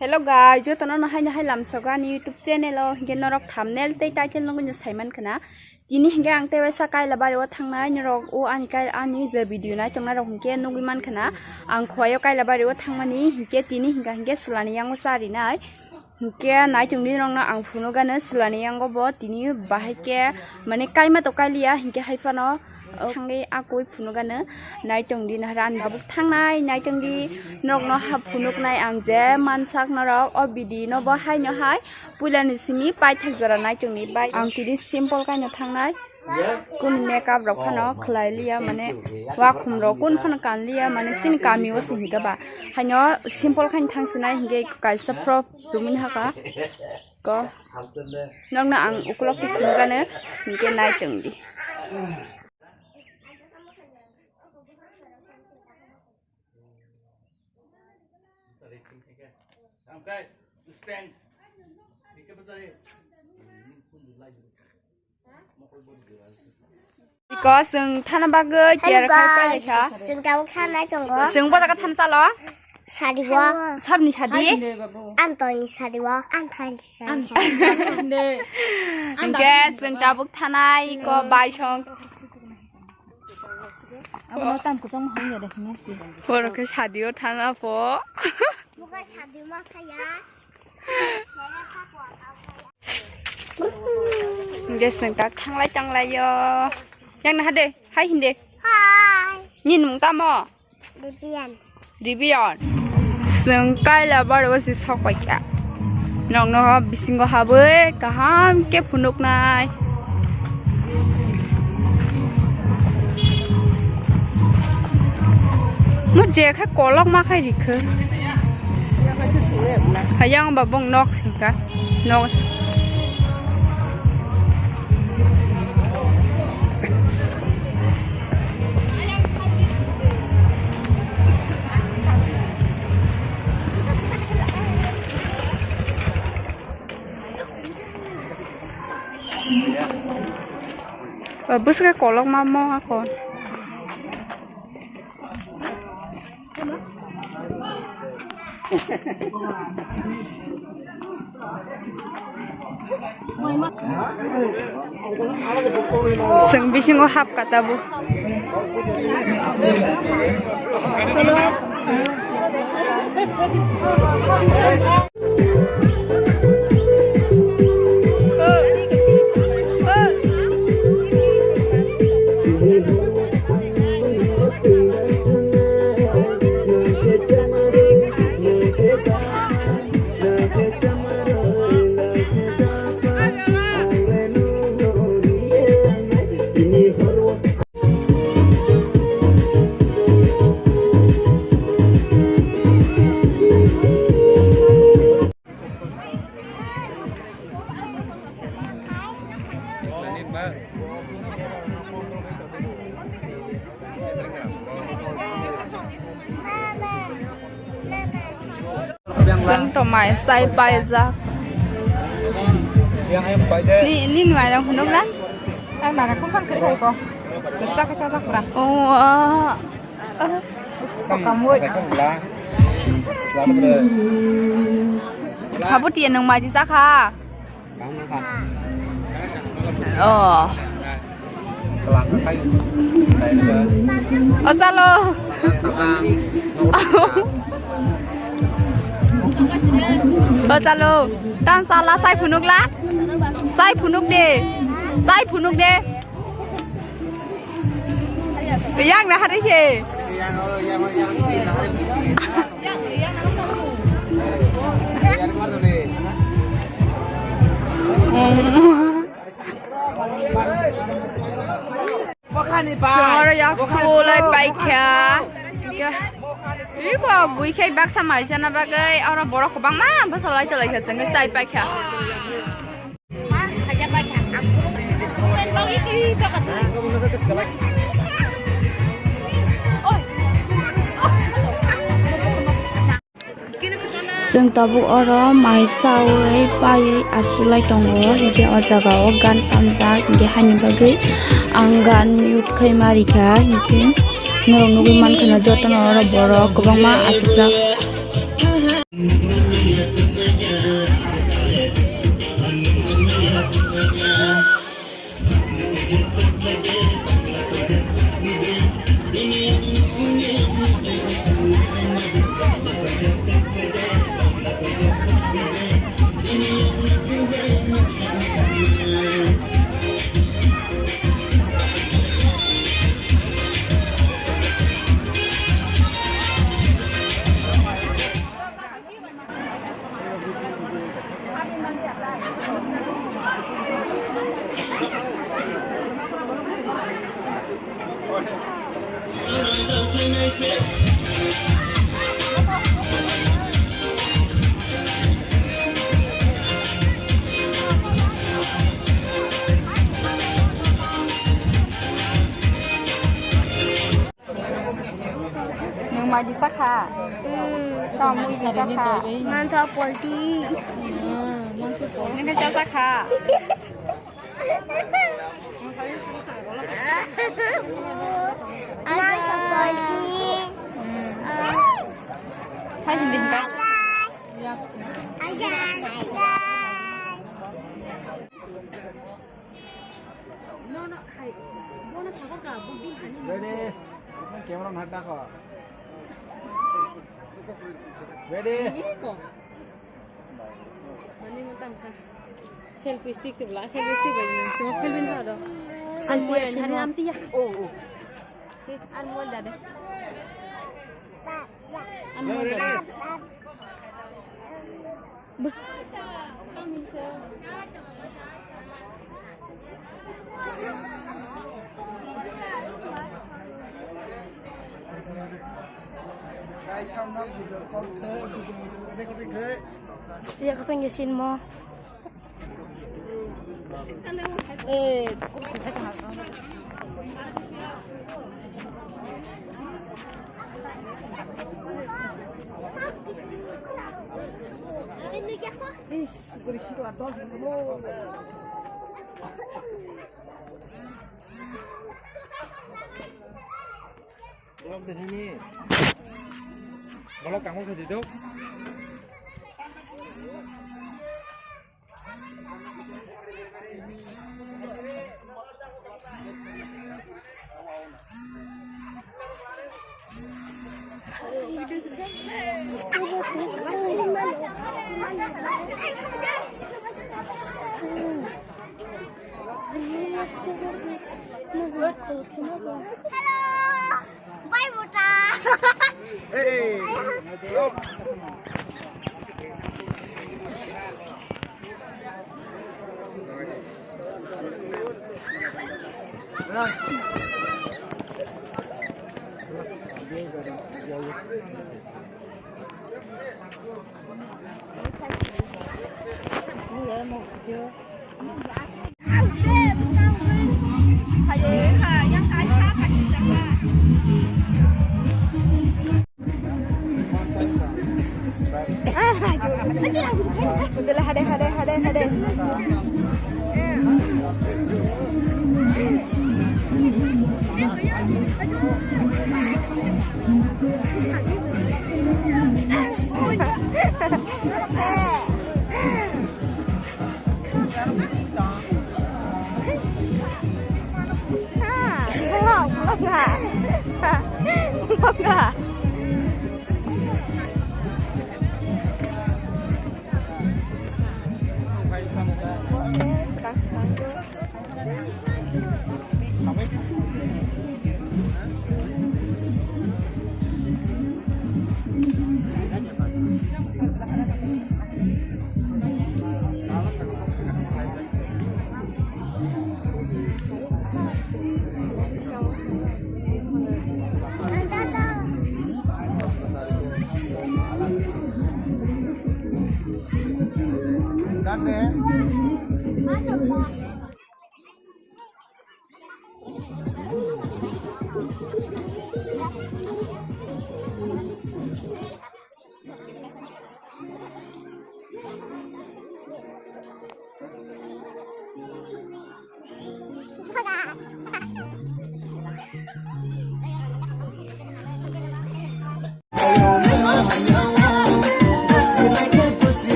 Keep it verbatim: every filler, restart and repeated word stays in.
Hello guys, jotono no haino hai lamsogo ani YouTube channel o, hinkhe norok thumbnail tei title no gwnja saiman khna. Tini hinkhe ang tei waisa Kailabari o thangnai, norok o ani kai, ani je video nai tongnai rok hinkhe nugwi man khna. Ang Khowai o Kailabari o thangmani, hinkhe tini hinkha hinkhe Swlani yango charinai. Hinkhe naichongdi norokno ang phunukgano Swlani yango bo tini bahai khe mane kaima to kailiya hinkhe hai phano, o, thangwi akoi phunukgano. Naichongdi nahara ani tabuk thangnai, naichongdi norokno ha phunuknai ang je mansak norok o video no bo haino hai puilani simi paithak jora naichongdi bai ang tini simple kaino thangnai. Kunu makeup rok phano khlai liya, mane wakhum rok kun phano kan liya, mane chini kami o se hinkhe ba. Haino simple khaino thang sinai hinkhe kaisa frock chumui haka ko. Nokno ang ukulok khe phunukgano hinkhe nai tongdi. Iko chwng thana bagwi Hello, tiyar khai guys. Pailai kha. Chwng tabuk thana tongo. Chwng bo jaga thana chalo. Sadi o. Sabni sadi? Antoni sadi o. Antoni sadi. Hinkhe chwng tabuk thanai iko baisong. Abo no tam kusong hangya de hini si. Borok khe sadi o thana pho. Buka sadi ma khaya. Hinkhe chwng tak thanglai tonglaio. Yang naha de, hai hindi. Hai. Nini mung tamo? Ribian. Ribian. Chwng Kailabari o si sok pai kha. Nokno bisingo habwi kaham khe phunuknai. Mo je khai kolok ma khai rikhe. Hayang ba bong nok singka. Nok. Bwswk kolokma mo akon. Chwng bisingo hap ka tabuk. Chwng to mai chai paijak. Ni, nini mai rang phunuk na? Ai mara khum phan kri khai ko. Chak chak pura. Oh, ah. Kamui. Habu tiya nung mai di chakha. Oh. O chalo. O chalo. Tang chala sai phunuk la. Sai phunuk de. Sai phunuk de. Yang na hari se. Songora yak sulai paikha. Iko bui khai baksa mai sana bagwi oro borok kwbangma bwsa lai tolai kha chwngwi chai paikha. Chwng tabuk oro mai sawi paiwi achuk lai tongo, hinkhe o jaga o gan tamjak, hinkhe haini bagwi ang gan mute khai ma rikha, hinkhe norok nugwi mankha na jotono oro borok kwbangma achukjak. Adi sakha. Tamo isi sakha. Mansa polti. Nang khe sakha. Mansa polti. Hai hindi hindi. Hi guys. Hi guys. Ready? Camera na dakho. Ready? Selfie stick se bla, selfie stick bai, sima film ta do. An mo ani amti ya. Oh, oh. An mo da de. An mo da de. Bus. Iya, kau tengah sin mo. Eh, Ish, bolok de hini. Bolok kangol khe di do. Hello. Bye, Buddha. Hey. Hade, hade, hade, hade. Ha, vlog, vlog nga. Vlog nga. Sekarang, sekarang.